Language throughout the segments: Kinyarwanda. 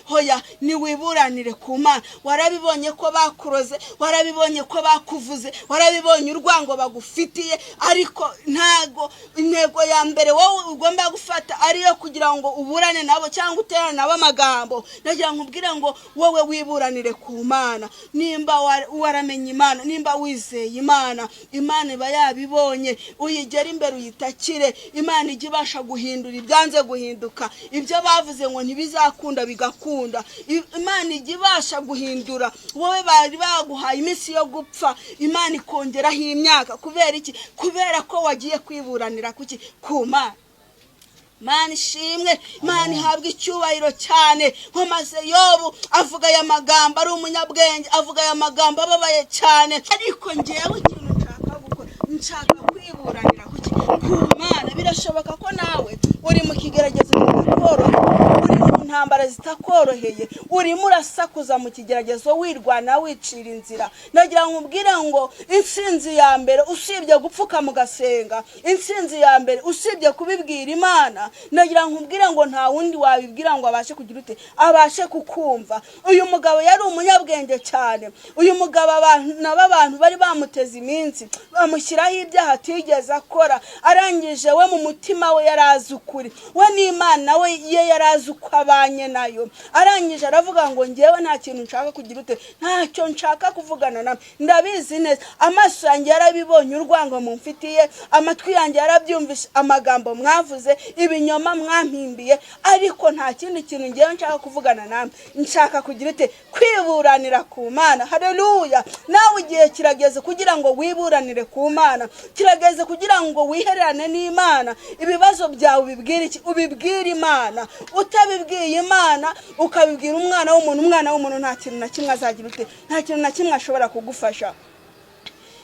Hoya, niwiburanire ku Mana. Warabibonye ko bakuroze, warabibonye ko bakuvuze, warabibonye urwango bagufitiye, ariko ntago intego ya mbere wowe ugomba gufata ariyo kugira ngo uburane nabo cyangwa uterane nabo amagambo. Ndagira ngo ubwire ngo wowe wiburanire ku Mana. Nimba waramenye Imana, nimba wizeye Imana, Imana iba yabibonye. Uyigere imbere, uyitakire. Imana ijya ibasha guhindura ibyanze guhinduka, ibyo bavuze ngo ntibizakunda bigakunda. Imana ijya ibasha guhindura. Wowe bari baguhaye iminsi yo gupfa, Imana ikongeraho imyaka. Kubera iki? Kubera ko wagiye kwiburanira kuki? Ku Mana. Imana ishimwe, Imana ihabwa icyubahiro cyane. Nko maze Yobu avuga aya magambo ari umunyabwenge, avuga aya magambo ababaye cyane: "Ariko ngewe ikintu nshaka gukora, nshaka kwiburanira kuki? Ku Mana." Birashoboka ko nawe uri mu kigeragezo kitakoroheye, uri mu ntambara zitakoroheye, urimo urasakuza mu kigeragezo, wirwana, wicira inzira. Nagira ngo ubwire ngo intsinzi ya mbere, usibye gupfukama ugasenga, intsinzi ya mbere usibye kubibwira Imana, nagira ngo ubwire ngo nta wundi wabibwira ngo abashe kugira ute? Abashe kukumva. Uyu mugabo yari umunyabwenge cyane. Uyu mugabo, abantu nabo, abantu bari bamuteze iminsi, bamushyiraho ibyaha atigeze akora. Arangije we mu mutima we yari azi ukuri, we n'Imana we ye yari azi uko abanye nayo. Arangije aravuga ngo: "Ngewe nta kintu nshaka kugira ute? Ntacyo nshaka kuvugana nawe. Ndabizi neza, amaso yanjye yarabibonye urwango mumfitiye, amatwi yanjye yarabyumvise amagambo mwavuze, ibinyoma mwampimbiye, ariko nta kindi kintu ngewe nshaka kuvugana namwe. Nshaka kugira ute? Kwiburanira ku Mana." Haleluya! Nawe igihe kirageze kugira ngo wiburanire ku Mana, kirageze kugira ngo wihererane n'Imana. Ibibazo byawe ubibwire iki? Ubibwire Imana. Utabibwiye Imana, ukabibwira umwana w'umuntu, umwana w'umuntu nta kintu na kimwe azagira ute? Nta kintu na kimwe ashobora kugufasha.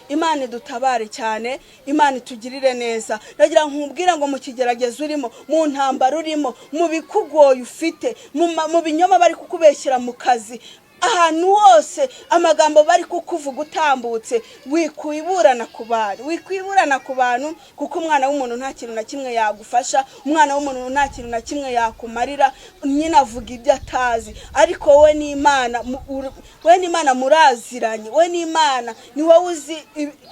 Imana idutabare cyane, Imana itugirire neza. Ndagira nkubwire ngo mu kigeragezo urimo, mu ntambara urimo, mu bikugoye ufite, mu binyoma bari kukubeshyira mu kazi, ahantu hose amagambo bari kukuvuga utambutse, wikwiburana ku bantu, wikwiburana ku bantu, kuko umwana w'umuntu nta kintu na kimwe yagufasha, umwana w'umuntu nta kintu na kimwe yakumarira. Nyine avuga ibyo atazi, ariko wowe n'Imana, wowe n'Imana muraziranye. Wowe n'Imana ni wowe uzi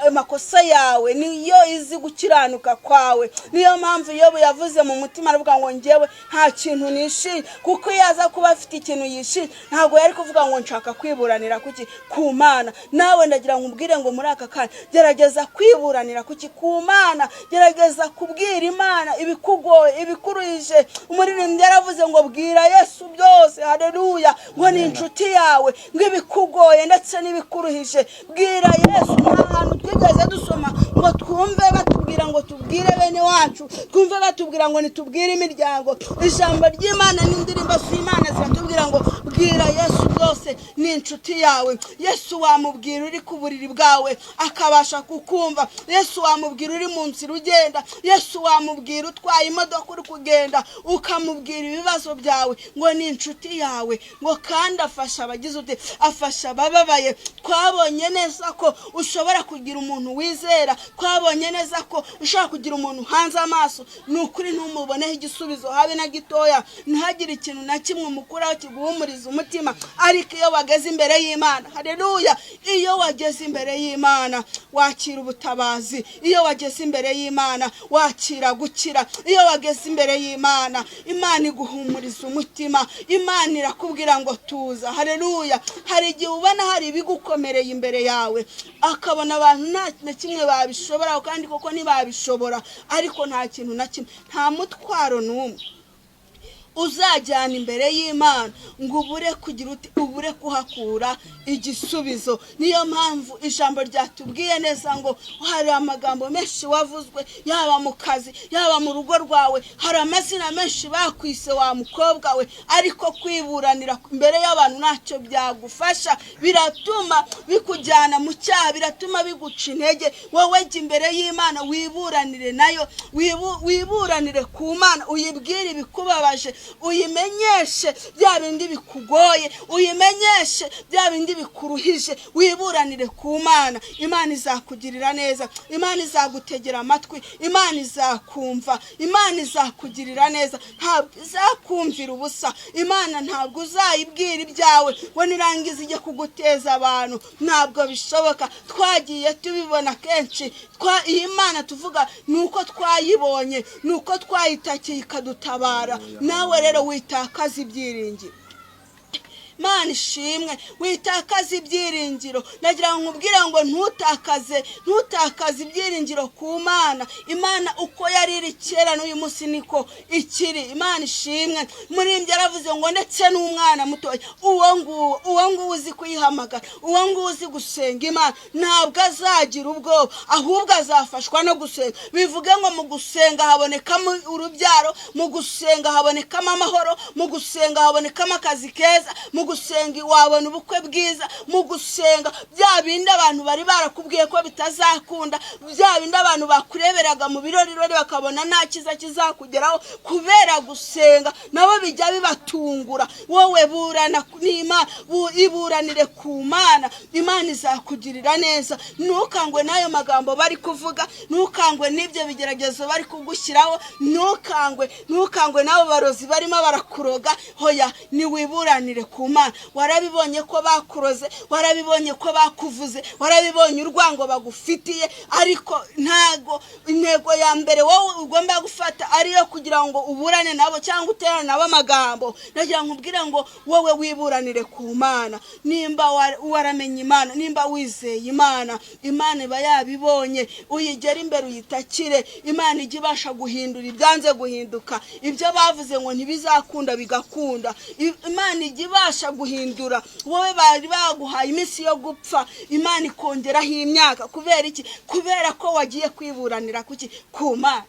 amakosa yawe, niyo izi gukiranuka kwawe. Niyo mpamvu iyo yavuze mu mutima, aravuga ngo: "Ngewe nta kintu nishinja," kuko iyo aza kuba afite ikintu yishinja, ntabwo yari kuvuga ngo nshaka kwiburanira kuki? Ku Mana. Nawe ndagira ngo ubwire ngo muri aka kanya gerageza kwiburanira kuki? Ku Mana. Gerageza kubwira Imana ibikugoye, ibikuruhije. Umuririmbyi yaravuze ngo: "Bwira Yesu byose." Haleluya! Ngo ni inshuti yawe, ngo ibikugoye ndetse n'ibikuruhije, bwira Yesu. Nta hantu twigeze dusoma ngo twumve batubwira ngo tubwire bene wacu, twumve batubwira ngo nitubwire imiryango. Ijambo ry'Imana n'indirimbo z'Imana ziratubwira ngo: "Bwira Yesu byose, ni inshuti yawe." Yesu wamubwira uri ku buriri bwawe, akabasha kukumva. Yesu wamubwira uri mu nzira ugenda. Yesu wamubwira utwaye imodoka, uri kugenda, ukamubwira ibibazo byawe, ngo ni inshuti yawe, ngo kandi afasha abagize ute? Afasha abababaye. Twabonye neza ko ushobora kugira umuntu wizera, twabonye neza ko ushobora kugira umuntu hanze amaso, ni ukuri ntumuboneho igisubizo habe na gitoya, ntihagire ikintu na kimwe umukuraho kiguhumuriza umutima. Ariko iyo wageze imbere y'Imana, haleluya, iyo wageze imbere y'Imana wakira ubutabazi, iyo wageze imbere y'Imana wakira gukira, iyo wageze imbere y'Imana, Imana iguhumuriza umutima, Imana irakubwira ngo tuza. Haleluya! Hari igihe ubona hari ibigukomereye imbere yawe, akabona abantu nta na kimwe babishobora, kandi koko ntibabishobora, ariko nta kintu na kimwe, nta mutwaro n'umwe uzajyana imbere y'Imana ngo ubure kugira uti? Ubure kuhakura igisubizo. Niyo mpamvu ijambo ryatubwiye neza ngo hari amagambo menshi wavuzwe, yaba mu kazi, yaba mu rugo rwawe, hari amazina menshi bakwise wa mukobwa we, ariko kwiburanira imbere y'abantu ntacyo byagufasha. Biratuma bikujyana mu cyaha, biratuma biguca intege. Wowe jya imbere y'Imana, wiburanire nayo, wiburanire ku Mana, uyibwire ibikubabaje. Uyimenyeshe bya bindi bikugoye, uyimenyeshe bya bindi bikuruhije, wiburanire ku Mana. Imana izakugirira neza, Imana izagutegera amatwi, Imana izakumva, Imana izakugirira neza, ntabwo izakumvira ubusa. Imana ntabwo uzayibwira ibyawe ngo nirangiza ijye kuguteza abantu, ntabwo bishoboka. Twagiye tubibona kenshi. Iyi Mana tuvuga ni uko twayibonye, ni uko twayitakiye ikadutabara. Nawe rero witakaza ibyiringiro. Imana ishimwe, witakaza ibyiringiro. Nagira ngo nkubwire ngo ntutakaze ibyiringiro ku Mana. Imana uko yari iri kera n'uyu munsi niko ikiri. Imana ishimwe. Muririmbyi yaravuze ngo ndetse n'umwana mutoya, uwo nguwo uzi kuyihamagara, uwo nguwo uzi gusenga Imana, ntabwo azagira ubwoba, ahubwo azafashwa no gusenga. Bivuge ngo mu gusenga habonekamo urubyaro, mu gusenga habonekamo amahoro, mu gusenga habonekamo akazi keza, mu gusenga wabona ubukwe bwiza, mu gusenga bya bindi abantu bari barakubwiye ko bitazakunda, bya bindi abantu bakureberaga mu birorirori bakabona nta cyiza kizakugeraho, kubera gusenga nabo bijya bibatungura. Wowe burana n'Imana, iburanire ku Mana, Imana izakugirira neza. Ntukangwe n'ayo magambo bari kuvuga, ntukangwe n'ibyo bigeragezo bari kugushyiraho, ntukangwe n'abo barozi barimo barakuroga. Hoya, niwiburanire ku Mana. Warabibonye ko bakuroze, warabibonye ko bakuvuze, warabibonye urwango bagufitiye, ariko ntago intego ya mbere wowe ugomba gufata ariyo kugira ngo uburane nabo cyangwa uterane nabo amagambo. Nagira ngo ubwire ngo wowe wiburanire ku Mana. Nimba waramenye Imana, nimba wizeye Imana, Imana iba yabibonye. Uyigere imbere uyitakire. Imana ijya ibasha guhindura ibyanze guhinduka, ibyo bavuze ngo ntibizakunda bigakunda. Imana ijya ibasha guhindura. Wowe bari baguhaye iminsi yo gupfa, Imana ikongeraho imyaka. Kubera iki? Kubera ko wagiye kwiburanira kuki? Ku Mana.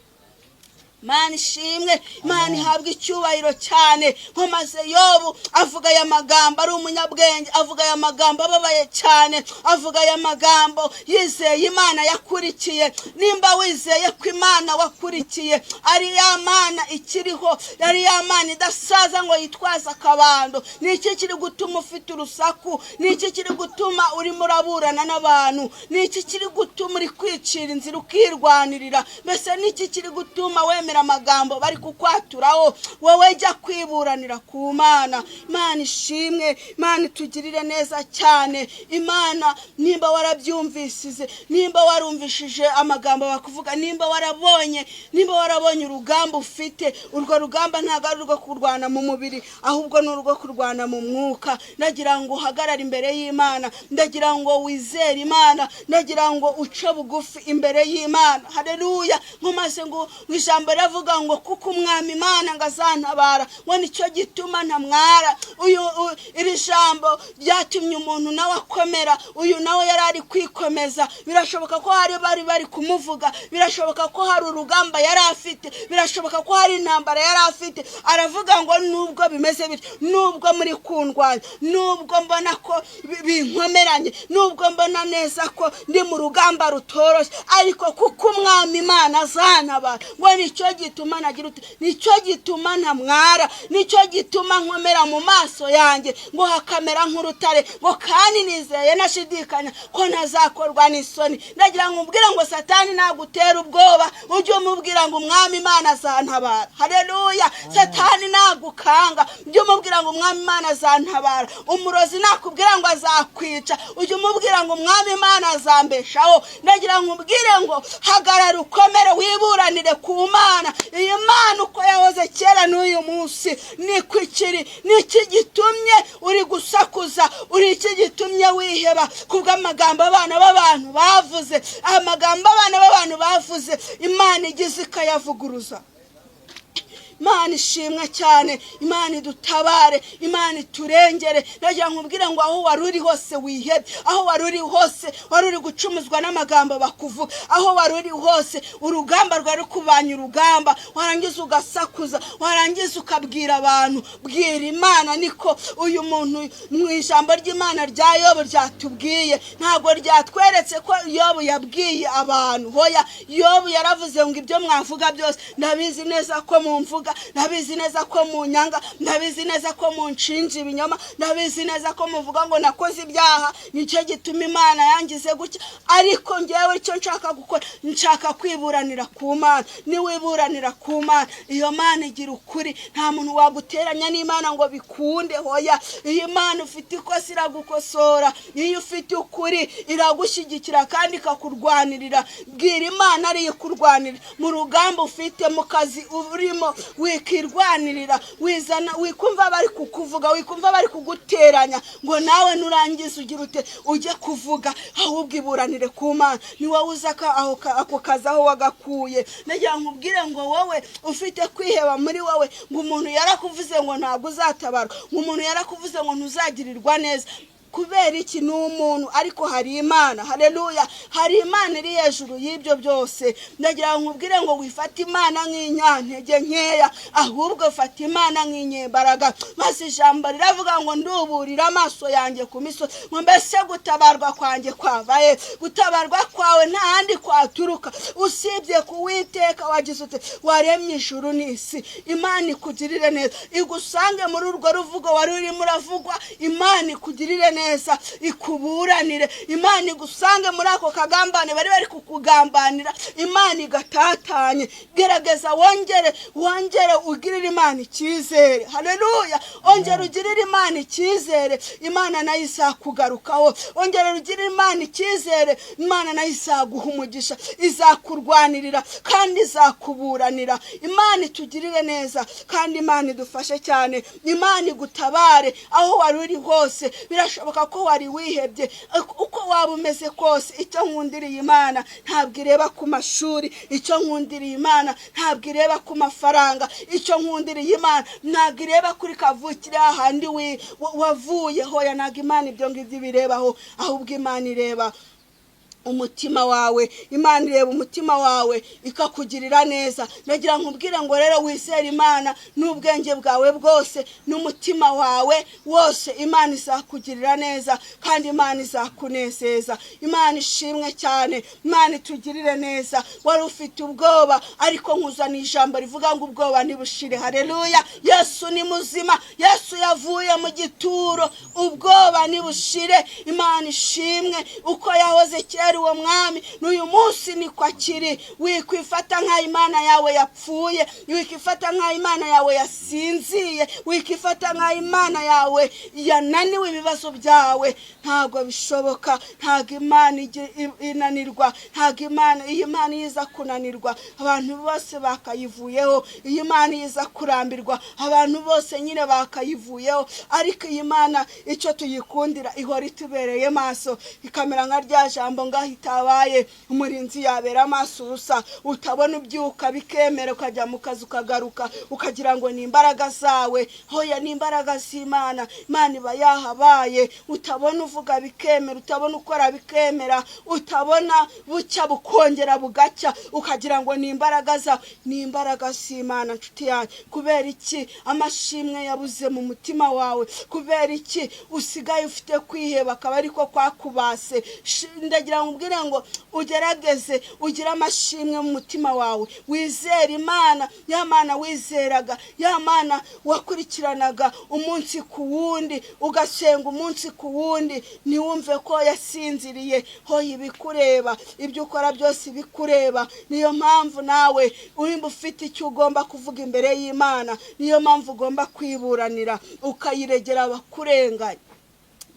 Imana ishimwe, Imana ihabwa icyubahiro cyane. Nkomaze Yobu avuga aya magambo ari umunyabwenge, avuga aya magambo ababaye cyane, avuga aya magambo yizeye Imana yakurikiye. Nimba wizeye ko Imana wakurikiye ari ya Mana ikiriho, ari ya Mana idasaza ngo yitwaze akabando, ni iki kiri gutuma ufite urusaku? Ni iki kiri gutuma urimo uraburana n'abantu? Ni iki kiri gutuma uri kwicira inzira ukirwanirira? Mbese ni iki kiri gutuma wemera amagambo bari kukwaturaho? Wowe jya kwiburanira ku Mana. Imana ishimwe, Imana itugirire neza cyane. Imana, nimba warabyumvisize, nimba warumvishije amagambo bakuvuga, nimba warabonye urugamba ufite, urwo rugamba ntabwo ari urwo kurwana mu mubiri, ahubwo ni urwo kurwana mu mwuka. Ndagira ngo uhagarare imbere y'Imana, ndagira ngo wizere Imana, ndagira ngo uce bugufi imbere y'Imana. Haleluya. Nkomaze ngo ijambo avuga ngo kuko Umwami Imana ngo azantabara, ngo nicyo gituma ntamwara. Uyu iri jambo ryatumye umuntu nawe akomera. Uyu nawe yari ari kwikomeza. Birashoboka ko hari bari kumuvuga, birashoboka ko hari urugamba yari afite, birashoboka ko hari intambara yari afite. Aravuga ngo nubwo bimeze bityo, nubwo muri kundwanya, nubwo mbona ko binkomeranye, nubwo mbona neza ko ndi mu rugamba rutoroshye, ariko kuko Umwami Imana azantabara, ngo nicyo gituma nagira uti, nicyo gituma ntamwara, nicyo gituma nkomera mu maso yanjye ngo hakamera nk'urutare, ngo kandi nizeye nashidikanya ko ntazakorwa n'isoni. Ndagira ngo ubwire ngo Satani nagutera ubwoba, ujye umubwira ngo Umwami Imana azantabara. Haleluya. Satani nagukanga, ujye umubwira ngo Umwami Imana azantabara. Umurozi nakubwira ngo azakwica, ujye umubwira ngo Umwami Imana azambeshaho. Ndagira ngo ubwire ngo hagarara ukomere, wiburanire ku Mana. Iyi Mana uko yahoze kera n'uyu munsi niko ikiri. Niki gitumye uri gusakuza? Uri iki gitumye wiheba kubw'amagambo abana b'abantu bavuze? Amagambo abana b'abantu bavuze, Imana igize ikayavuguruza. Imana ishimwe cyane, Imana idutabare, Imana iturengere. Ndagira ngo nkubwire ngo aho wari uri hose wihebye, aho wari uri hose wari uri gucumuzwa n'amagambo bakuvuga, aho wari uri hose urugamba rwari rukubanye urugamba, warangiza ugasakuza, warangiza ukabwira abantu, bwira Imana. Niko uyu muntu mu ijambo ry'Imana rya Yobu ryatubwiye, ntabwo ryatweretse ko Yobu yabwiye abantu. Hoya, Yobu yaravuze ngo ibyo mwavuga byose ndabizi neza ko mumvuga, Muntuka, ndabizi neza ko munyanga, ndabizi neza ko munshinja ibinyoma, ndabizi neza ko muvuga ngo nakoze ibyaha, nicyo gituma Imana yangize gutya. Ariko ngewe icyo nshaka gukora, nshaka kwiburanira ku Mana. Niwiburanira ku Mana, iyo Mana igira ukuri. Nta muntu waguteranya n'Imana ngo bikunde. Hoya, iyi Mana ufite ikosa iragukosora, iyo ufite ukuri iragushyigikira kandi ikakurwanirira. Bwira Imana ariyo ikurwanirira mu rugamba ufite, mu kazi urimo. Wikirwanirira, wizana, wikumva bari kukuvuga, wikumva bari kuguteranya ngo nawe nurangiza ugira ute, ujye kuvuga. Ahubwo iburanire ku Mana. Ni wowe uzi ako kazi aho wagakuye. Nagira nkubwire ngo wowe ufite kwiheba muri wowe, ngo umuntu yarakuvuze ngo ntabwo uzatabarwa, ngo umuntu yarakuvuze ngo ntuzagirirwa neza. Kubera iki? Ni umuntu, ariko hari Imana. Hareruya! Hari Imana iri hejuru y'ibyo byose. Ndagira ngo nkubwire ngo wifate Imana nk'inyantege nkeya, ahubwo fata Imana nk'inyembaraga. Maze ijambo riravuga ngo nduburira amaso yanjye ku misozi, ngo mbese gutabarwa kwanjye kwavaye? Gutabarwa kwawe nta handi kwaturuka usibye kuwiteka wagize ute, waremye ijuru n'isi. Imana ikugirire neza, igusange muri urwo ruvugo wari urimo uravugwa. Imana ikugirire neza, ikuburanire. Imana igusange muri ako kagambane bari kukugambanira, Imana igatatanye. Gerageza wongere ugirire Imana icyizere. Haleluya! Ongera ugirire Imana icyizere, Imana nayo izakugarukaho. Ongera ugirire Imana icyizere, Imana nayo izaguha umugisha, izakurwanirira kandi izakuburanira. Imana itugirire neza kandi Imana idufashe cyane. Imana igutabare aho wari uri hose. Birashoboka ko wari wihebye, uko waba umeze kose. Icyo nkundiriye Imana, ntabwo ireba ku mashuri. Icyo nkundiriye Imana, ntabwo ireba ku mafaranga. Icyo nkundiriye Imana, ntabwo ireba kuri kavukire hahandi wavuye. Hoya, ntabwo Imana ibyo ngibyo ibirebaho, ahubwo Imana ireba umutima wawe. Imana ireba umutima wawe ikakugirira neza. Ndagira nkubwire ngo rero wizere Imana n'ubwenge bwawe bwose n'umutima wawe wose, Imana izakugirira neza kandi Imana izakunezeza. Imana ishimwe cyane, Imana itugirire neza. Wari ufite ubwoba, ariko nkuzaniye ijambo rivuga ngo ubwoba ntibushire. Hareruya! Yesu ni muzima, Yesu yavuye mu gituro, ubwoba ntibushire. Imana ishimwe, uko yahoze kera uwo mwami, n'uyu munsi niko akiri. Wikwifata nk'aho Imana yawe yapfuye, wikifata nk'aho Imana yawe yasinziye, wikifata nk'aho Imana yawe yananiwe ibibazo byawe. Ntabwo bishoboka, ntabwo Imana inanirwa. Ntabwo Imana, iyi Imana iyo iza kunanirwa abantu bose bakayivuyeho, iyi Mana iyo iza kurambirwa abantu bose nyine bakayivuyeho. Ariko iyi Mana icyo tuyikundira, ihora itubereye maso, ikamera nka rya jambo ngaho itabaye umurinzi yabera amaso ubusa. Utabona ubyuka bikemera, ukajya mu kazi ukagaruka, ukagira ngo ni imbaraga zawe. Hoya, ni imbaraga z'Imana. Imana iba yahabaye. Utabona uvuga bikemera, utabona ukora bikemera, utabona bucya bukongera bugacya, ukagira ngo ni imbaraga zawe. Ni imbaraga z'Imana, nshuti yanjye. Kubera iki amashimwe yabuze mu mutima wawe? Kubera iki usigaye ufite kwiheba akaba ariko kwakubase? Ndagira ngo ubwire ngo ugerageze ugire amashimwe mu mutima wawe, wizere Imana, ya Mana wizeraga, ya Mana wakurikiranaga umunsi ku wundi, ugasenga umunsi ku wundi. Ntiwumve ko yasinziriye. Hoya, ibikureba, ibyo ukora byose ibikureba. Niyo mpamvu nawe urimba ufite icyo ugomba kuvuga imbere y'Imana, niyo mpamvu ugomba kwiburanira ukayiregera abakurenganya.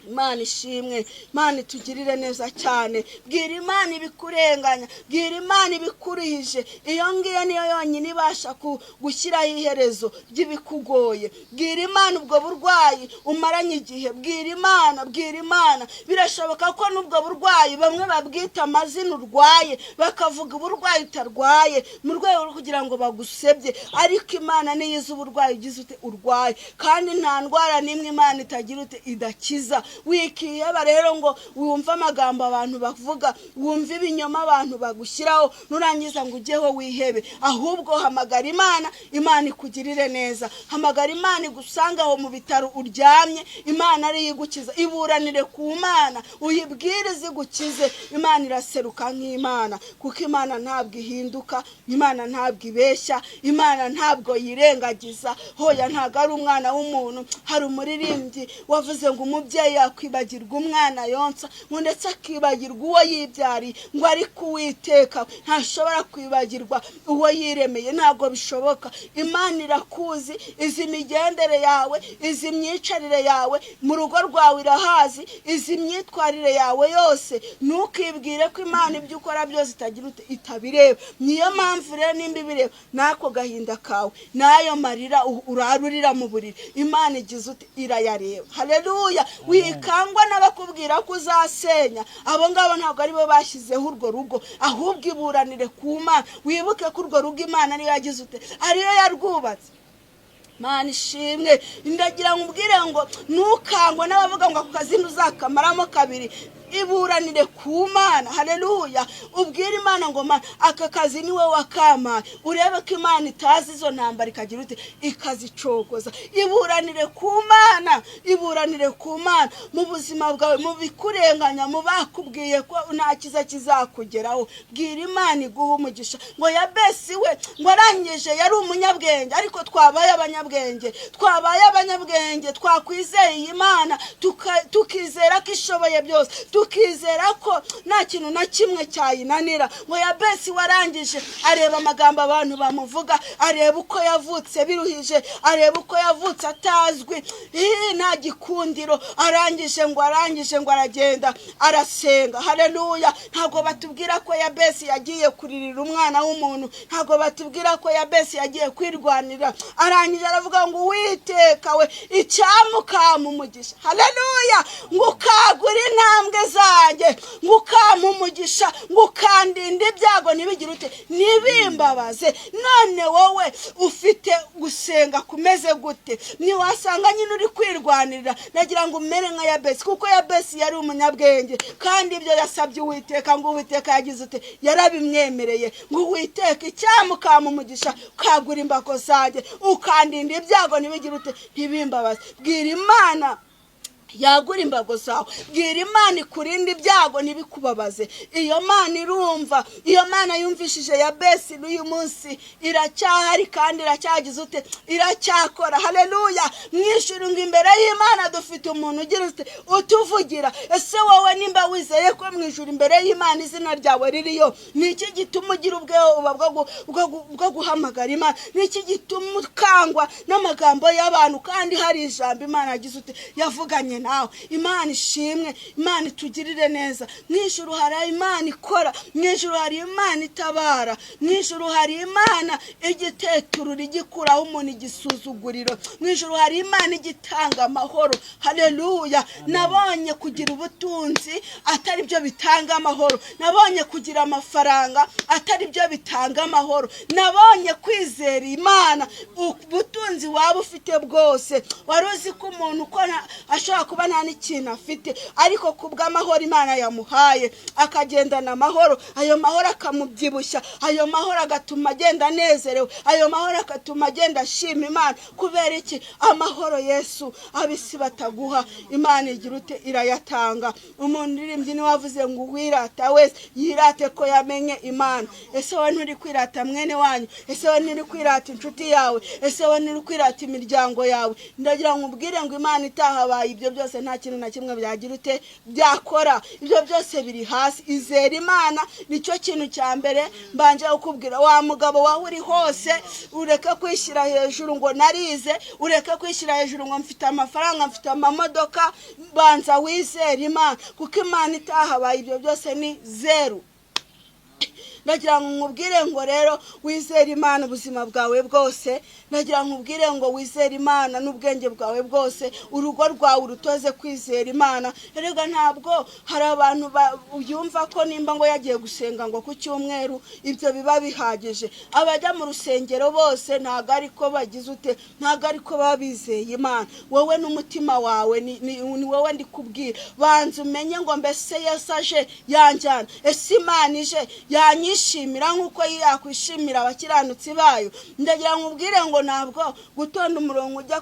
Imana ishimwe, Imana itugirire neza cyane. Bwira Imana ibikurenganya, bwira Imana ibikurihije. Iyo ngiyo niyo yonyine ibasha gushyiraho iherezo ry'ibikugoye. Bwira Imana ubwo burwayi umaranye igihe, bwira Imana, bwira Imana. Birashoboka ko n'ubwo burwayi bamwe babwita amazina urwaye, bakavuga uburwayi utarwaye mu rwego rwo kugira ngo bagusebye, ariko Imana niyo izi uburwayi ugize ute, urwaye. Kandi nta ndwara n'imwe Imana itagira ute, idakiza. Wikiheba rero ngo wumve amagambo abantu bavuga, wumve ibinyoma abantu bagushyiraho, nurangiza ngo ujyeho wihebe. Ahubwo hamagara Imana, Imana ikugirire neza. Hamagara Imana igusanga aho mu bitaro uryamye, Imana ariyo igukiza. Iburanire ku Mana, uyibwire izigukize. Imana iraseruka nk'Imana, kuko Imana ntabwo ihinduka, Imana ntabwo ibeshya, Imana ntabwo yirengagiza. Hoya, ntabwo ari umwana w'umuntu. Hari umuririmbyi wavuze ngo umubyeyi yakwibagirwa umwana yonsa, ngo ndetse akibagirwa uwo yibyariye, ngo ariko Uwiteka ntashobora kwibagirwa uwo yiremeye. Ntabwo bishoboka. Imana irakuzi, izi imigendere yawe, izi imyicarire yawe mu rugo rwawe irahazi, izi imyitwarire yawe yose. Ntukibwire ko Imana ibyo ukora byose itagira itabireba. Niyo mpamvu rero nimba ibireba n'ako gahinda kawe n'ayo marira urarurira mu buriri, Imana igize ute? Irayareba. Haleluya! Wikangwa n'abakubwira ko uzasenya. Abo ngabo ntabwo aribo bashyizeho urwo rugo. Ahubwo iburanire ku Mana, wibuke ko urwo rugo Imana ariyo yagize ute? Ariyo yarwubatse. Mana ishimwe. Ndagira ngo ubwire ngo ntukangwe n'abavuga ngo ako kazina uzakamaramo kabiri. Iburanire ku Mana. Haleluya! Ubwire Imana ngo: "Mana, aka kazi ni wowe wakampaye." Urebe ko Imana itazi izo ntambara ikagira ute? Ikazicogoza. Iburanire ku Mana, iburanire ku Mana mu buzima bwawe, mu bikurenganya, mu bakubwiye ko nta cyiza kizakugeraho. Bwira Imana iguha umugisha. Ngo Yabesi we ngo arangije yari umunyabwenge, ariko twabaye abanyabwenge, twabaye abanyabwenge, twakwizeye iyi Mana, tukizera ko ishoboye byose, tukizera ko nta kintu na kimwe cyayinanira. Ngo Yabesi warangije areba amagambo abantu bamuvuga, areba uko yavutse biruhije, areba uko yavutse atazwi, nta gikundiro. Arangije ngo aragenda arasenga. Haleluya! Ntabwo batubwira ko Yabesi yagiye kuririra umwana w'umuntu, ntabwo batubwira ko Yabesi yagiye kwirwanira. Arangije aravuga ngo: "Uwiteka we, icyampa umugisha." Haleluya! Ngo ukagura intambwe zanjye, ngo ukampa umugisha, ngo ukandinda ibyago ntibigire ute? Ntibimbabaze. None wowe ufite gusenga kumeze gute? Ntiwasanga nyine uri kwirwanirira? Nagira ngo umere nka Yabesi, kuko Yabesi yari umunyabwenge, kandi ibyo yasabye Uwiteka, ngo Uwiteka yagize ute? Yarabimwemereye. Ngo: "Uwiteka, icyampa ukampa umugisha, ukagura imbago zanjye, ukandinda ibyago ntibigire ute? Ntibimbabaze." Bwira Imana yagura imbago zawe, bwira Imana ikurinde ibyago ntibikubabaze. Iyo Mana irumva, iyo Mana yumvishije Yabesi n'uyu munsi iracyahari kandi iracyagize ute? Iracyakora. Haleluya! Mu ijuru ngo imbere y'Imana dufite umuntu ugira ute? Utuvugira. Ese wowe nimba wizeye ko mu ijuru imbere y'Imana izina ryawe ririyo, ni iki gituma ugira ubwoba bwo guhamagara Imana? Ni iki gituma ukangwa n'amagambo y'abantu kandi hari ijambo Imana yagize ute? Yavuganye nawe. Imana ishimwe, Imana itugirire neza. Mu ijuru hari Imana ikora, mu ijuru hari Imana itabara, mu ijuru hari Imana igiteturura, igikuraho umuntu igisuzuguriro, mu ijuru hari Imana igitanga amahoro. Haleluya! Nabonye kugira ubutunzi atari byo bitanga amahoro, nabonye kugira amafaranga atari byo bitanga amahoro, nabonye kwizera Imana, ubutunzi waba ufite bwose. Wari uzi ko umuntu uko ashobora kuba nta n'ikintu afite, ariko ku bw'amahoro Imana yamuhaye akagendana amahoro, ayo mahoro akamubyibushya, ayo mahoro agatuma agenda anezerewe, ayo mahoro agatuma agenda ashima Imana? Kubera iki? Amahoro Yesu abisi bataguha, Imana igira ute? Irayatanga. Umuntu uririmbyi niwe wavuze ngo uwirata wese yirate ko yamenye Imana. Ese wowe nturi kwirata mwene wanyu? Ese wowe nturi kwirata inshuti yawe? Ese wowe nturi kwirata imiryango yawe? Ndagira ngo ubwire ngo Imana itahabaye, ibyo byose nta kintu na kimwe byagira ute? Byakora. Ibyo byose biri hasi. Izera Imana, nicyo kintu cya mbere mbanje kukubwira. Wa mugabo wawe uri hose, ureke kwishyira hejuru ngo narize, ureke kwishyira hejuru ngo mfite amafaranga, mfite amamodoka. Banza wizere Imana, kuko Imana itahabaye ibyo byose ni zeru. Ndagira ngo nkubwire ngo rero wizere Imana ubuzima bwawe bwose. Ndagira ngo nkubwire ngo wizere Imana n'ubwenge bwawe bwose. Urugo rwawe urutoze kwizera Imana. Erega ntabwo hari abantu yumva ko nimba ngo yagiye gusenga ngo ku cyumweru, ibyo biba bihagije. Abajya mu rusengero bose ntabwo ariko bagize ute, ntabwo ariko baba bizeye Imana. Wowe n'umutima wawe, ni wowe ndi kubwira. Banza umenye ngo: mbese Yesu aje yanjyana? Ese Imana ije yanyishimira nk'uko yakwishimira abakiranutsi bayo? Ndagira ngo ubwire ngo ntabwo gutonda umurongo ujya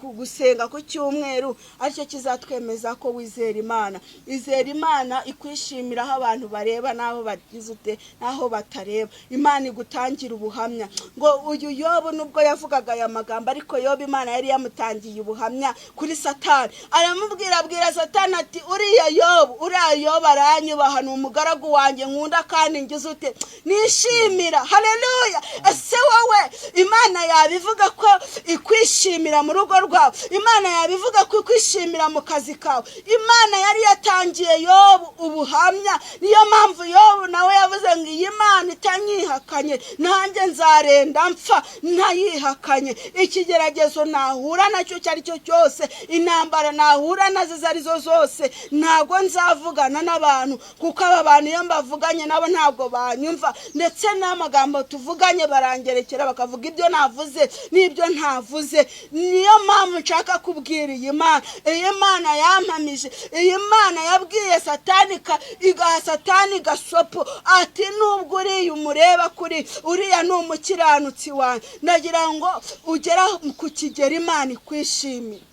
gusenga ku cyumweru aricyo kizatwemeza ko wizera Imana. Izera Imana ikwishimira aho abantu bareba n'aho bagize ute, n'aho batareba. Imana igutangira ubuhamya ngo uyu Yobu, nubwo yavugaga aya magambo, ariko Yobu Imana yari yamutangiye ubuhamya kuri Satani. Aramubwira, abwira Satani ati: "Uriya Yobu, uriya Yobu aranyubaha, ni umugaragu wanjye nkunda kandi ngize ute, nishimira." Haleluya! Ese wowe Imana yabivuga ko ikwishimira mu rugo rwawe? Imana yabivuga ko ikwishimira mu kazi kawe? Imana yari yatangiye Yobu ubuhamya. Niyo mpamvu Yobu nawe yavuze ngo: "Iyi Mana itanyihakanye, nanjye nzarenda mpfa ntayihakanye. Ikigeragezo nahura nacyo icyo ari cyo cyose, intambara nahura nazo izo arizo zose, ntabwo nzavugana n'abantu, kuko aba bantu iyo mbavuganye nabo ntabwo banyumva, ndetse n'amagambo tuvuganye barangerekera, bakavuga ibyo navuze n'ibyo ntavuze. Niyo mpamvu nshaka kubwira iyi Mana, iyi Mana yampamije, iyi Mana yabwiye Satani, igaha Satani gasopo ati: 'Nubwo uriya umureba kuri uriya, ni umukiranutsi wanjye.'" Ndagira ngo ugere ku kigero Imana ikwishimira.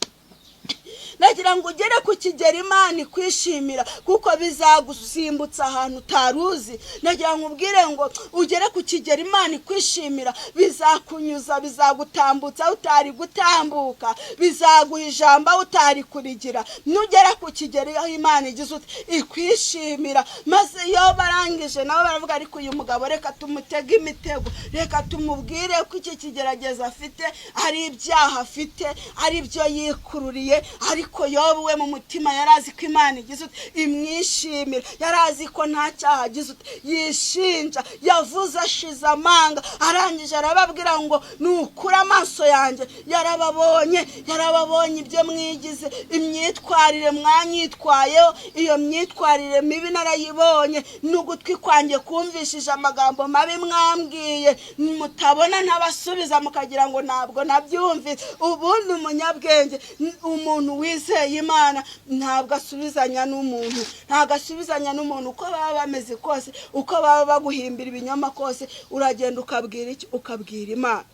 Ndagira ngo ugere ku kigero Imana ikwishimira, kuko bizagusimbutsa ahantu utari uzi. Ndagira ngo ubwire ngo ugere ku kigero Imana ikwishimira, bizakunyuza, bizagutambutsa aho utari gutambuka, bizaguha ijambo aho utari kurigira, nugera ku kigero aho Imana igize ute, ikwishimira. Maze iyo barangije nabo baravuga: "Ariko uyu mugabo reka tumutege imitego, reka tumubwire ko iki kigeragezo afite ari ibyaha afite, ari byo yikururiye." Ariko Yobu we mu mutima yari azi ko Imana igize ute, imwishimira. Yari azi ko nta cyaha agize ute, yishinja. Yavuze ashize amanga, arangije arababwira ngo: "Ni ukuri amaso yanjye yarababonye, yarababonye ibyo mwigize, imyitwarire mwanyitwayeho, iyo myitwarire mibi narayibonye, n'ugutwi kwanjye kumvishije amagambo mabi mwambwiye. Mutabona ntabasubiza, mukagira ngo ntabwo nabyumvise." Ubundi umunyabwenge, umuntu wizeye Imana, ntabwo asubizanya n'umuntu, ntabwo asubizanya n'umuntu. Uko baba bameze kose, uko baba baguhimbira ibinyoma kose, uragenda ukabwira iki? Ukabwira Imana.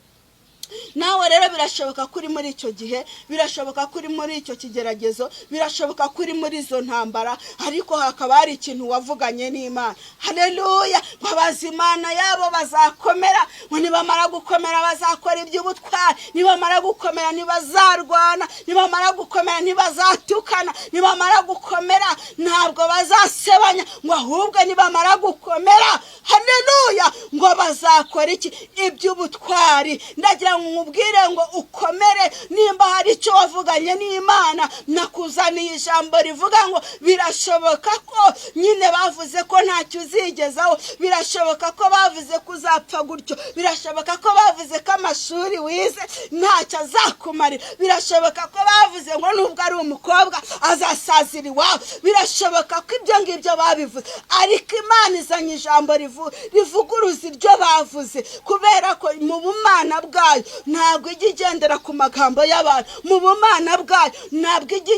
Nawe rero birashoboka ko uri muri icyo gihe, birashoboka ko uri muri icyo kigeragezo, birashoboka ko uri muri izo ntambara, ariko hakaba hari ikintu wavuganye n'Imana. Haleluya! Ngo abazi Imana yabo bazakomera, ngo nibamara gukomera bazakora iby'ubutwari, nibamara gukomera ntibazarwana, nibamara gukomera ntibazatukana, nibamara gukomera ntabwo bazasebanya, ngo ahubwo nibamara gukomera, haleluya, ngo bazakora iki? Iby'ubutwari. Ndagira ngo nkubwire ngo ukomere. Nimba hari icyo wavuganye n'Imana, nakuzaniye ijambo rivuga ngo birashoboka ko nyine bavuze ko ntacyo uzigezaho, birashoboka ko bavuze ko uzapfa gutyo, birashoboka ko bavuze ko amashuri wize ntacyo azakumarira, birashoboka ko bavuze ngo nubwo ari umukobwa azasazira iwabo, birashoboka ko ibyo ngibyo babivuze, ariko Imana izanye ijambo rivuguruza iryo bavuze, kubera ko mu bumana bwayo ntabwo ijya igendera ku magambo y'abantu. Mu bumana bwayo ntabwo ijya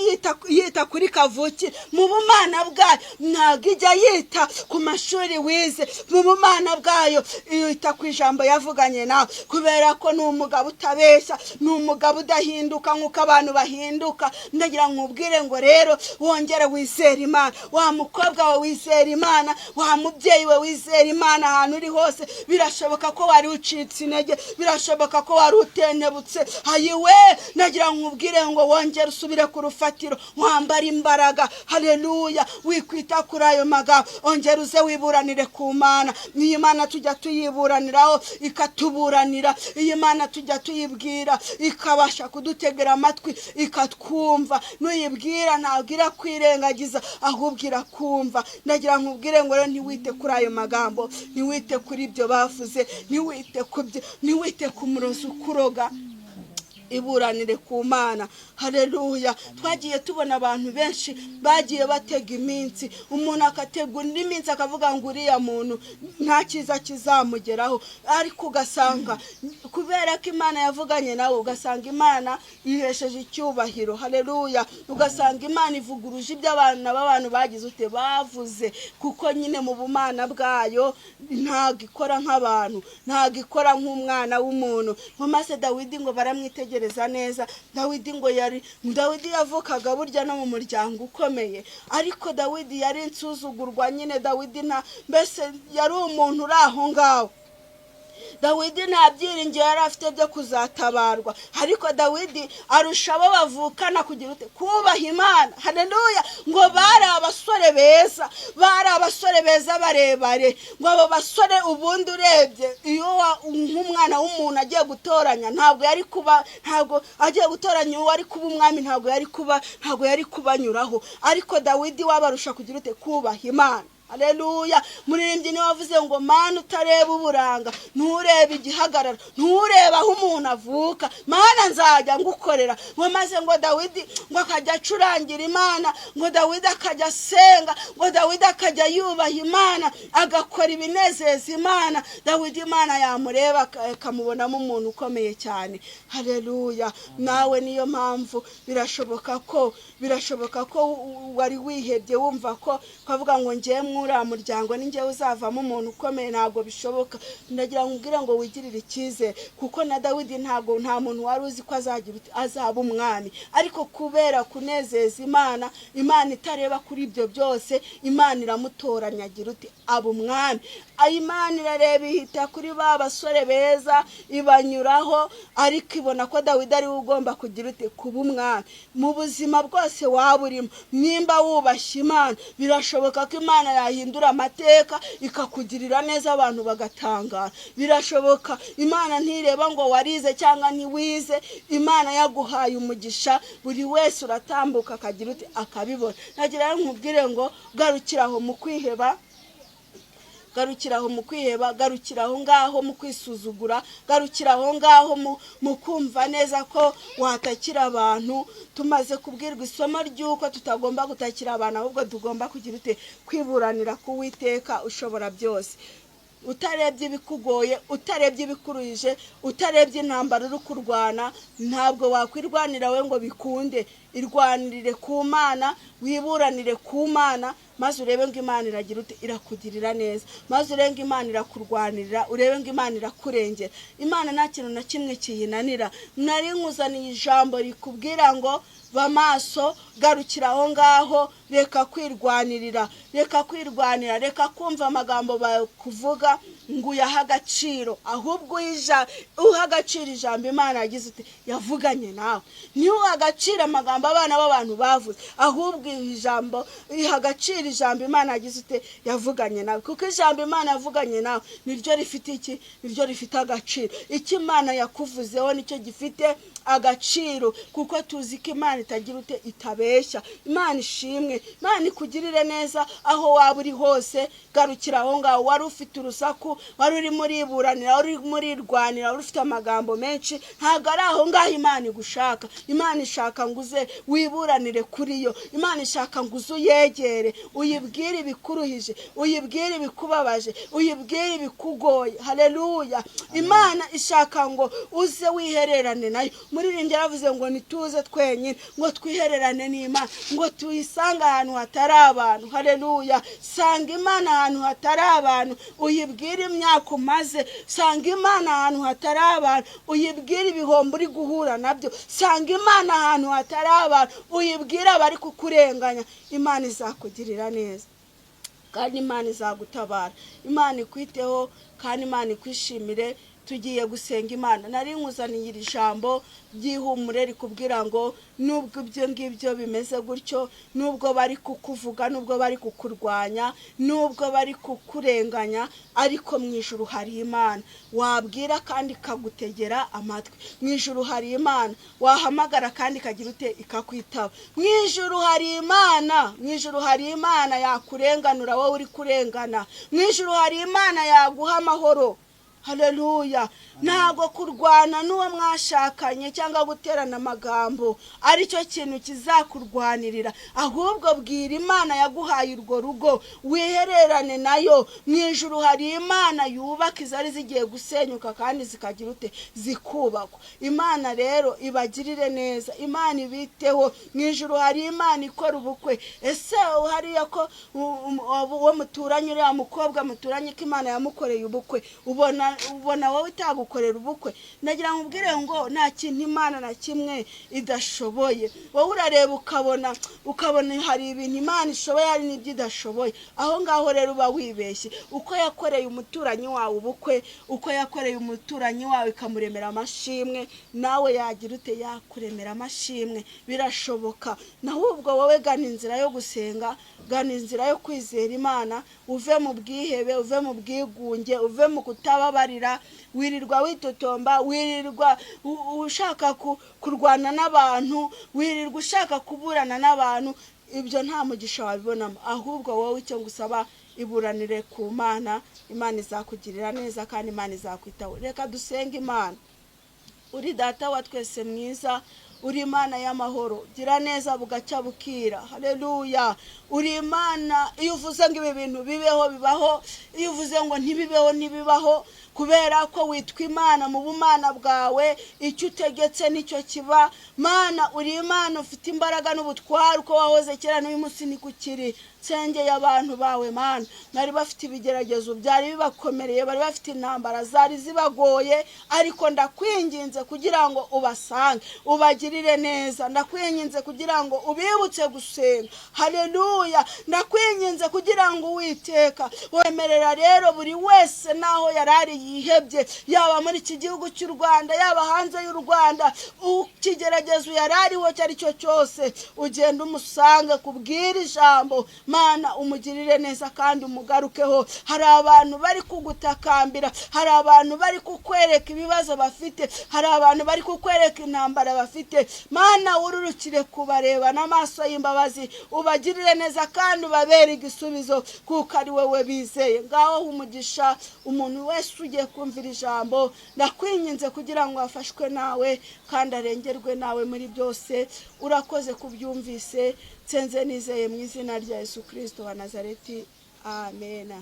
yita kuri kavukire. Mu bumana bwayo ntabwo ijya yita ku mashuri wize. Mu bumana bwayo yita ku ijambo yavuganye nawe, kubera ko ni umugabo utabeshya, ni umugabo udahinduka nk'uko abantu bahinduka. Ndagira ngo nkubwire ngo rero wongere wizere Imana. Wa mukobwa we, wizera Imana. Wa mubyeyi we, wizera Imana. Ahantu uri hose, birashoboka ko wari ucitse intege, birashoboka ko wari utenebutse. Ayiwe, nagira ngo nkubwire ngo wongere usubire ku rufatiro, wambare imbaraga. Haleluya. Wikwita kuri ayo magambo, ongera uze wiburanire ku Mana. Niyi Mana tujya tuyiburaniraho ikatuburanira, iyi Mana tujya tuyibwira ikabasha kudutegera amatwi ikatwumva. Nuyibwira ntabwo irakwirengagiza, ahubwo irakumva. Ndagira nkubwire ngo rero ntiwite kuri ayo magambo, ntiwite kuri ibyo bavuze, ntiwite ku byo, ntiwite ku murozi ukuroga, iburanire ku Mana. Haleluya. Twagiye tubona abantu benshi bagiye batega iminsi, umuntu agatega undi minsi akavuga ngo uriya muntu nta cyiza kizamugeraho, ariko ugasanga kubera ko Imana yavuganye nawe, ugasanga Imana yihesheje icyubahiro. Haleluya. Ugasanga Imana ivuguruje ibyo abana b'abantu bagize ute, bavuze, kuko nyine mu bumana bwayo ntabwo ikora nk'abantu, ntabwo ikora nk'umwana w'umuntu. Ngo maze Dawidi ngo baramwitegereza neza. Dawidi ngo yari, Dawidi yavukaga burya no mu muryango ukomeye, ariko Dawidi yari insuzugurwa nyine. Dawidi nta, mbese yari umuntu uri aho ngaho. Dawidi nta byiringiro yari afite byo kuzatabarwa, ariko Dawidi arusha abo bavukana kugira ute? Kubaha Imana. Haleluya. Ngo bari abasore beza, bari abasore beza barebare. Ngo abo basore ubundi urebye iyo nk'umwana w'umuntu agiye gutoranya, ntabwo yari kuba, ntabwo agiye gutoranya uwo ari kuba umwami, ntabwo yari kubanyuraho, ariko Dawidi wabarusha kugira ute? Kubaha Imana. Haleluya. Muririmbyi niwe wavuze ngo: "Mana utareba uburanga, nturebe igihagararo, nturebe aho umuntu avuka, Mana nzajya ngukorera." Ngo maze ngo Dawidi ngo akajya acurangira Imana, ngo Dawidi akajya asenga, ngo Dawidi akajya yubaha Imana, agakora ibinezeza Imana. Dawidi Imana yamureba akamubonamo umuntu ukomeye cyane. Haleluya. Nawe niyo mpamvu birashoboka ko wari wihebye, wumva ko ukavuga ngo ngewe mwuriya muryango ni ngewe uzavamo umuntu ukomeye, ntabwo bishoboka. Ndagira ngo ubwire ngo wigirire icyizere, kuko na Dawidi ntabwo, nta muntu wari uzi ko azagira azaba umwami, ariko kubera kunezeza Imana, Imana itareba kuri ibyo byose, Imana iramutoranya, agira uti? Aba umwami. Imana irareba ihita kuri ba basore beza ibanyuraho, ariko ibona ko Dawidi ariwe ugomba kugira ute? Kuba umwami. Mu buzima bwose waba urimo, nimba wubashye Imana, birashoboka ko Imana yahindura amateka ikakugirira neza, abantu bagatangara. Birashoboka. Imana ntireba ngo warize cyangwa ntiwize. Imana yaguhaye umugisha, buri wese uratambuka akagira uti? Akabibona. Nagira ngo nkubwire ngo garukira aho mu kwiheba, garukira aho mu kwiheba, garukira aho ngaho mu kwisuzugura, garukira aho ngaho mu kumva neza ko watakira abantu. Tumaze kubwirwa isomo ry'uko tutagomba gutakira abantu, ahubwo tugomba kugira ute? Kwiburanira ku Witeka ushobora byose. Utarebye ibikugoye, utarebye ibikuruhije, utarebye intambara uri kurwana, ntabwo wakwirwanira we ngo bikunde. Irwanirire ku Mana, wiburanire ku Mana, maze urebe ngo Imana iragira ute? Irakugirira neza. Maze urebe ngo Imana irakurwanirira, urebe ngo Imana irakurengera. Imana nta kintu na kimwe kiyinanira. Nari nkuzaniye ijambo rikubwira ngo ba maso, garukira aho ngaho, reka kwirwanirira, reka kwirwanira, reka kumva amagambo bakuvuga ngo uyahe agaciro, ahubwo uha agaciro ijambo Imana yagize ute? Yavuganye nawe. Ntiwuhe agaciro amagambo abana b'abantu bavuze, ahubwo ijambo iha agaciro ijambo Imana yagize ute? Yavuganye nawe, kuko ijambo Imana yavuganye nawe niryo rifite iki? Niryo rifite agaciro. Icyo Imana yakuvuzeho nicyo gifite agaciro, kuko tuzi ko Imana itagira ute? Itabeshya. Imana ishimwe, Imana ikugirire neza aho waba uri hose. Garukira aho ngaho. Wari ufite urusaku, wari urimo uriburanira, wari urimo urirwanira, wari ufite amagambo menshi, ntabwo ari aho ngaho Imana igushaka. Imana ishaka ngo uze wiburanire kuri yo. Imana ishaka ngo uze uyegere, uyibwire ibikuruhije, uyibwire ibikubabaje, uyibwire ibikugoye. Haleluya. Imana ishaka ngo uze wihererane nayo. Muririmbyi yaravuze ngo nituze twenyine, ngo twihererane n'Imana, ngo tuyisange ahantu hatari abantu. Haleluya. Sanga Imana ahantu hatari abantu, uyibwire imyaka umaze. Sanga Imana ahantu hatari abantu, uyibwire ibihombo uri guhura nabyo. Sanga Imana ahantu hatari abantu, uyibwire abari kukurenganya. Imana izakugirira neza kandi Imana izagutabara. Imana ikwiteho kandi Imana ikwishimire. Tugiye gusenga Imana. Nari nkuzaniye iri jambo ry'ihumure rikubwira ngo nubwo ibyo ngibyo bimeze gutyo, nubwo bari kukuvuga, nubwo bari kukurwanya, nubwo bari kukurenganya, ariko mu ijuru hari Imana wabwira kandi ikagutegera amatwi. Mu ijuru hari Imana wahamagara kandi ikagira ute? Ikakwitaba. Mu ijuru hari Imana, mu ijuru hari Imana yakurenganura wowe uri kurengana. Mu ijuru hari Imana yaguha amahoro. Haleluya! Ntabwo kurwana n'uwo mwashakanye cyangwa guterana amagambo aricyo kintu kizakurwanirira, ahubwo bwira Imana yaguhaye urwo rugo, wihererane nayo. Mu ijuru hari Imana yubaka izari zigiye gusenyuka kandi zikagira ute? Zikubakwa. Imana rero ibagirire neza, Imana ibiteho. Mu ijuru hari Imana ikora ubukwe. Ese hariya ko uwo muturanye, uriya mukobwa muturanye, ko Imana yamukoreye ubukwe, ubona wowe itagukorera ubukwe? Ndagira ngo ubwire ngo nta kintu Imana na kimwe idashoboye. Wowe urareba ukabona hari ibintu Imana ishoboye, hari n'ibyo idashoboye. Aho ngaho rero uba wibeshye. Uko yakoreye umuturanyi wawe ubukwe, uko yakoreye umuturanyi wawe ikamuremera amashimwe, nawe yagira ute? Yakuremera amashimwe. Birashoboka. Naho ubwo wowe gana inzira yo gusenga, gana inzira yo kwizera Imana, uve mu bwihebe, uve mu bwigunge, uve mu kutababarira. Wirirwa witotomba, wirirwa ushaka kurwana n'abantu, wirirwa ushaka kuburana n'abantu. Ibyo nta mugisha wabibonamo. Ahubwo wowe icyo ngusaba, iburanire ku Mana. Imana izakugirira neza kandi Imana izakwitaho. Reka dusenge Imana. Uri Data wa twese mwiza, uri Imana y'amahoro, gira neza bugacya bukira. Haleluya! Uri Imana, iyo uvuze ngo ibi bintu bibeho, bibaho. Iyo uvuze ngo ntibibeho, ntibibaho, kubera ko witwa Imana. Mu bumana bwawe icyo utegetse nicyo kiba. Mana, uri Imana, ufite imbaraga n'ubutware. Uko wahoze kera, n'uyu munsi niko ukiri. Nsengeye abantu bawe, Mana, bari bafite ibigeragezo byari bibakomereye, bari bafite intambara zari zibagoye, ariko ndakwinginze kugira ngo ubasange, ubagirire neza. Ndakwinginze kugira ngo ubibutse gusenga. Haleluya! Ndakwinginze kugira ngo, Uwiteka, wemerera rero buri wese n'aho yari ari yihebye, yaba muri iki gihugu cy'u Rwanda, yaba hanze y'u Rwanda, ikigeragezo yari ariho icyo ari cyo cyose, ugenda umusange kubwira ijambo. Mana, umugirire neza kandi umugarukeho. Hari abantu bari kugutakambira, hari abantu bari kukwereka ibibazo bafite, hari abantu bari kukwereka intambara bafite. Mana, wururukire kubareba n'amaso y'imbabazi, ubagirire neza kandi ubabere igisubizo, kuko ari wowe bizeye. Ngaho umugisha umuntu wese ugiye kumvira ijambo. Ndakwinginze kugira ngo afashwe nawe kandi arengerwe nawe muri byose. Urakoze kubyumvise. Nsenze nizeye mu izina rya Yesu Kirisito wa Nazareti, amena.